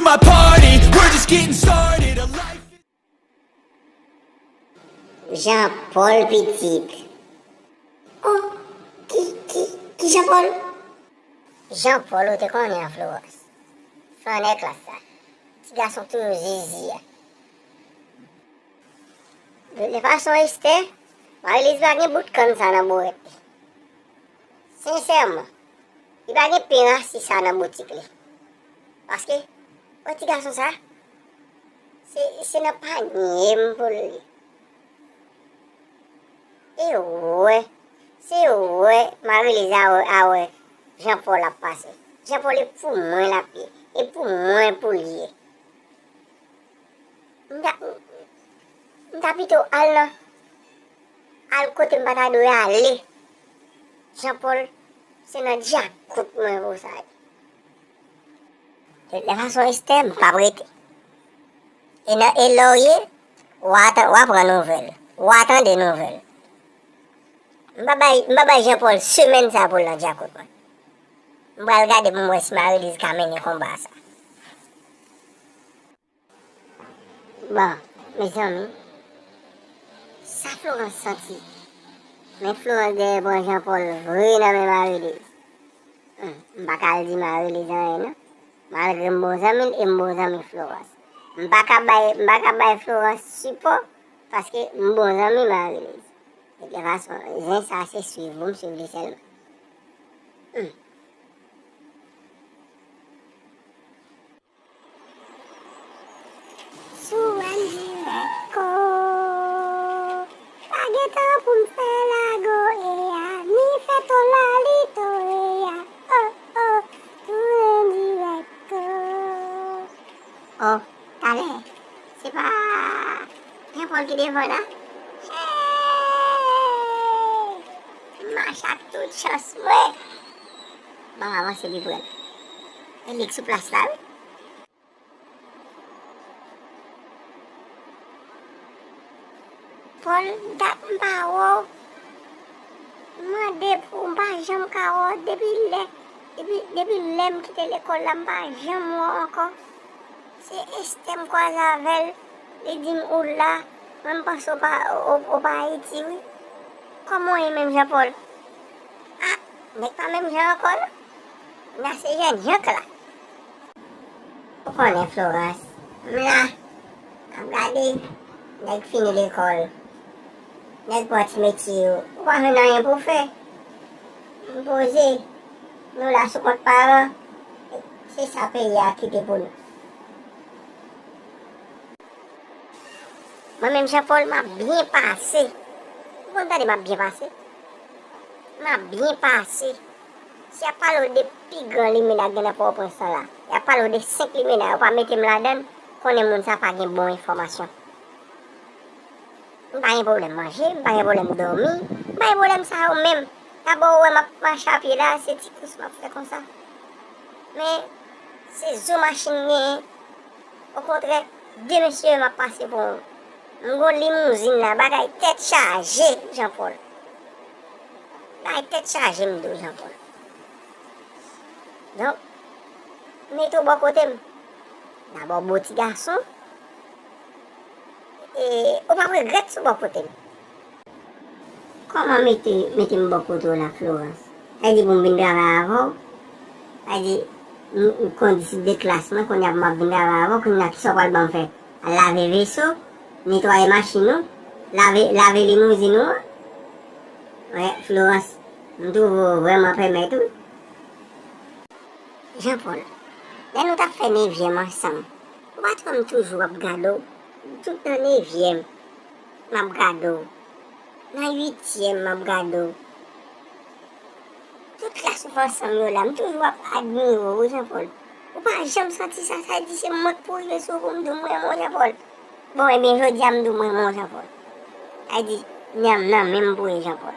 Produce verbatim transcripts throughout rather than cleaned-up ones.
My party, we're just getting started. A life Jean Paul pitit. Oh, ki, ki, ki Jean Paul? Jean Paul ou te konnen an Florence. Flannè klas la. Ti gason k toujou zizi a. De, de fason Esther, Marie-Lise pa gen bout kann sa nan bourèt li. Sensèman, li pa gen pen rasi sa nan boutik li. Paske, wè ti gason sa, se, se nan panye m pou l ye. E wè, se wè Marie-Lise a wè, a wè Jean Paul ap pase. Jean Paul e pou mwen l ap ye, e pou mwen pou l ye. M ta, m ta pito al nan, al kote m pa ta dwe ale. Jean Paul, se nan djakout mwen pou sa ye. De, de fason Esther, m p ap rete. E nan, e lè w ye, w a tan, w a pran nouvèl. W a tande nouvèl. M pa bay, m pa bay Jean Paul semèn sa pou l nan djakout mwen. M pral gade pou m wè si Marie-Lise ka mennen konba sa. Bon, mezanmi, sa Florence santi? Men Florence dèyè pran Jean Paul vre nan men Marie-Lise. Hum, m pa ka al di Marie-Lise anyen non. Malgre m bon zanmi l e m bon zanmi Florence. M pa ka bay, m pa ka bay Florence sipò paske m bon zanmi Marie-Lise. De tout fason, zen sa se swiv ou, m swiv li sèlman. Hum. Sou One Direct, oh. Pa gen tan pou m fè lago e a, ni fè ton lalito e a, oh, oh, tounen dirèk, oh. Oh, talè, se pa Jean Paul ki devan la? Hey! M mache ak tout chans mwen. Bon, avanse pi pre. E li k sou plas la, wi. Paul, dat m pa wè w. M mande pou w, m pa janm ka wè w depi lè, depi, depi lè m kite lekòl la, m pa janm wè w ankò. Se Esther m kwaze avè l, li di m ou la, mwen m panse w pa, w, w pa Ayiti wi. Kòman w ye menm Jean Paul? Ah, nèg pa menm jan ankò non. Nan se jèn jank la. Ou konnen Florence, m la, m ap gade nèg fini lekòl, nèg pran ti metye yo, ou pa jwenn anyen pou w fè. M poze, nou la sou kont paran, se sa peyi a kite pou nou. Mwen menm Jean Paul, m ap byen pase. Ou konn tande m ap byen pase? M ap byen pase. Si y ap pale w de pi gran limena k gen nan Pòtoprens lan la, y ap pale w de senk limena, yo pa mete m ladan l, konnen moun sa pa gen bon enfòmasyon. M pa gen pwoblèm manje, m pa gen pwoblèm dòmi, m pa gen pwoblèm sa yo menm. Dabò ou wè m ap mache a pye la, se ti kous m ap fè konsa. Men, se zo machin m genyen. Okontrè, de mesye yo m ap pase pou ou. M gon limouzin la, bagay tèt chaje, Jean Paul. Bagay tèt chaje, m di w, Jean Paul. Donk, mete w bò kote m. Dabò, bo ti gason. E, ou p ap regrèt si w bò kote m. Kòman mete, mete m bò kote w la, Florence? Sa vle di pou m vin travay avè w? Sa vle di, m, m kondisip de klas mwen, kounye a pou m ap vin travay avè w, kounye a kisa w pral ban m fè? Al lave veso, netwaye machin ou, lave, lave limouzin ou an? Wè, Florence, m twouve w vrèman pèmèt wi. Jean Paul, lè nou t ap fè nevyèm ansanm, ou pa t wè m toujou ap gade w? Tout nan nevyèm, m ap gade w. Nan uityèm, m ap gade w. Tout klas ou fè ansanm yo la, m toujou ap admire w, wi, Jean Paul. Ou pa janm santi sa, sa vle di se mwen k pou rive sou ou pou m di w m renmen w, Jean Paul. Bon, ebyen, jodi a, m di w m renmen w, Jean Paul. Sa vle di, nyanm nan men m pou ye, Jean Paul.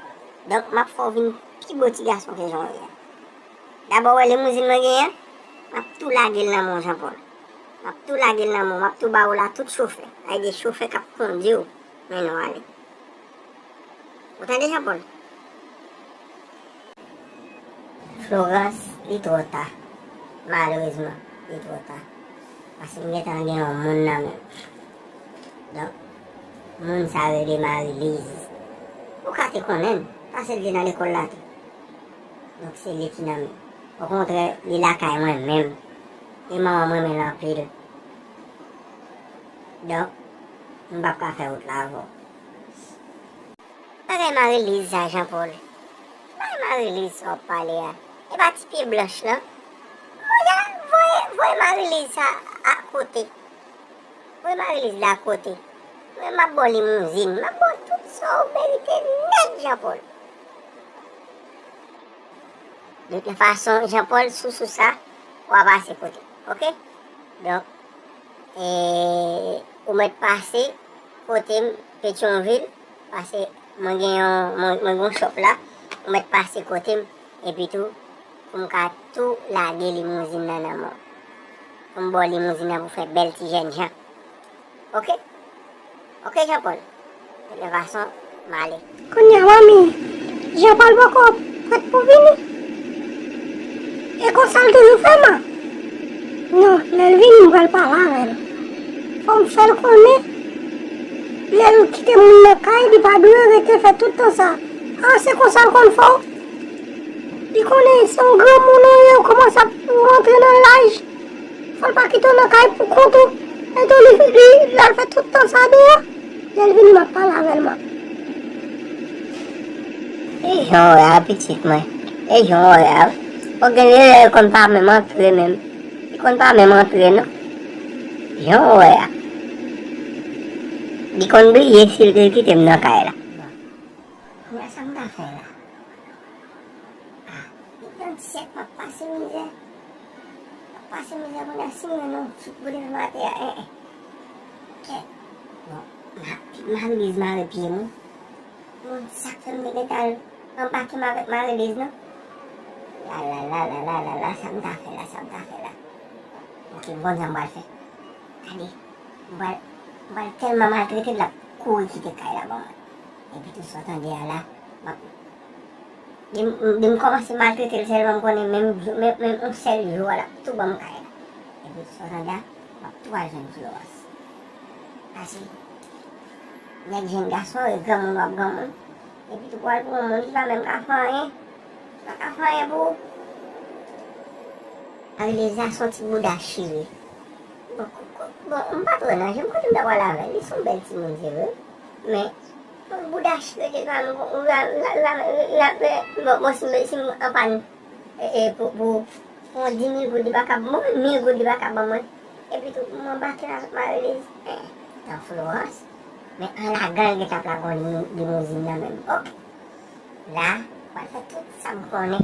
Donk, m ap fè w vin pi bo ti gason ke jan w ye a. Dabò, wè limouzin mwen genyen an? M ap tou lage l nan men w, Jean Paul. M ap tou lage l nan men w, m ap tou ba w la tout chofè. Sa vle di chofè k ap kondi w, mennen w ale. Ou tande, Jean Paul? Florence, li twò ta. Malerezman, li twò ta. Paske m gentan gen yon moun nan men m. Donk, moun sa rele Marie-Lise. Ou ka te konnen l, paske l te nan lekòl la tou. Donk, se li ki nan men m. Okontrè, li lakay mwen menm. E manman m renmen l anpil. Donk, m p ap ka fè wout la avè w. Bagay Marie-Lise sa, Jean Paul. Bagay Marie-Lise sa w ap pale a. E pa ti pye blanch lan. Voye, voye, voye Marie-Lise sa akote. Voye Marie-Lise la akote. Mwen, m ap ba w limouzin. M ap ba w tout sa w merite nèt, Jean Paul. De tout fason, Jean Paul, sou, sou sa, w a pase kote m, oke? Donk, e, ou mèt pase kote m, Petyonvil, paske mwen gen yon, mwen, mwen gen yon shop la, ou mèt pase kote m, epi tou, pou m ka tou lage limouzin nan nan men w. Pou m ba w limouzin nan pou fè bèl ti jènjan. Oke? Oke, Jean Paul. Ebyen, gason, m ale. Kounye a, manmi, Jean Paul poko prèt pou vini. E konsa l toujou fè m? Non, lè l vini, m pral pale avè l. Fò m fè l konnen, lè l kite moun nan kay, li pa dwe rete fè tout tan sa. A, se konsa l konn fè w? Li konnen se yon granmoun ou ye, ou kòmanse ap rantre nan laj. Fò l pa kite w nan kay pou kont ou. Etou li, li, l al fè tout tan sa deyò. Lè l vini, m ap pale avè l, man. E jan w wè a, pitit mwen. E jan w wè a. Ou gen lè l konn pa menm antre menm. Li konn pa menm antre, non. Jan w wè a. Li konn bliye si l te kite m nan kay la. Bon. Kounye a, sa m ta fè la? Ah, li nan dyèt, m ap pase mizè. M ap pase mizè kounye a, si m jwenn yon ti bout de fè m atè a, en, en. Kèt. Bon, ma, Marie-Lise mare pye m wi. Moun sa k fè m te gentan al anbake m avèk Marie-Lise, non? La, la, la, sa m ta fè la, sa m ta fè la. Ok, m konn sa m pral fè. Gade, m pral, m pral tèlman maltrete l, l ap kouri kite kay la ban mwen. Epi tou sa w tande a la, m ap, depi m, depi m kòmanse maltrete l sèlman, m konnen menm jou, menm, menm yon sèl jou a, l ap tou ban m kay la. Epi tou sa w tande a, m ap tou al jwenn Florence. Paske nèg jèn gason e granmoun w ap granmoun. Epi tou pral pou yon moun ki pa menm ka fè anyen. Li pa ka fè anyen pou ou. Marie-Lise se yon ti bouda chire. Bon, bon, m pa twò nan je m kote m ta pral avè l. Li se yon bèl timoun, se vre. Men, yon bouda chire de pa m, bon, bon, si, si m anpàn, e, e, pou, pou, pou yon di mil goud, li pa ka, bon, mil goud, li pa ka ban mwen. Epi tou, pou m anbake l avèk Marie-Lise, eh, tan Florence. Men an lagan l gentan ap lage yon limouzin nan men m. Ok. La, m pral fè tout sa m konnen.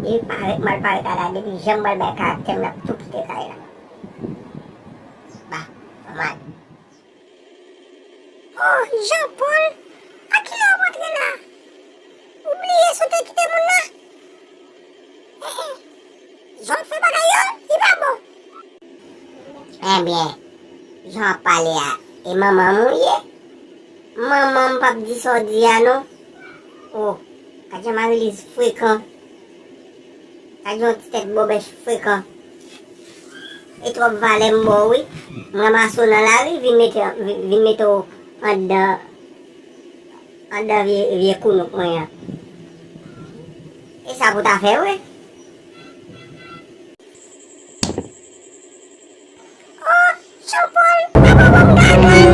Depi parèt, m al parèt a la, depi jan m pral bay karaktè m, l ap tou kite kay la. Ba, anmad. Oh, Jean Paul, a kilè w ap antre la? Ou bliye si w te kite moun nan? Eh, eh. Jan w fè bagay yo, li pa bon. Ebyen, jan w ap pale a, e manman m ou ye? Manman m p ap di sa w di a non. Oh, gad jan Marie-Lise frekan. Gad jan yon ti tèt bòbèch frekan. E twòp valè m ba w wi. M ranmase w nan lari, vin mete, vin, vin mete w anndan, anndan vye, vye kounouk mwen an. E sa pou w ta fè vre? Oh, Jean Paul, papa ban m gagay.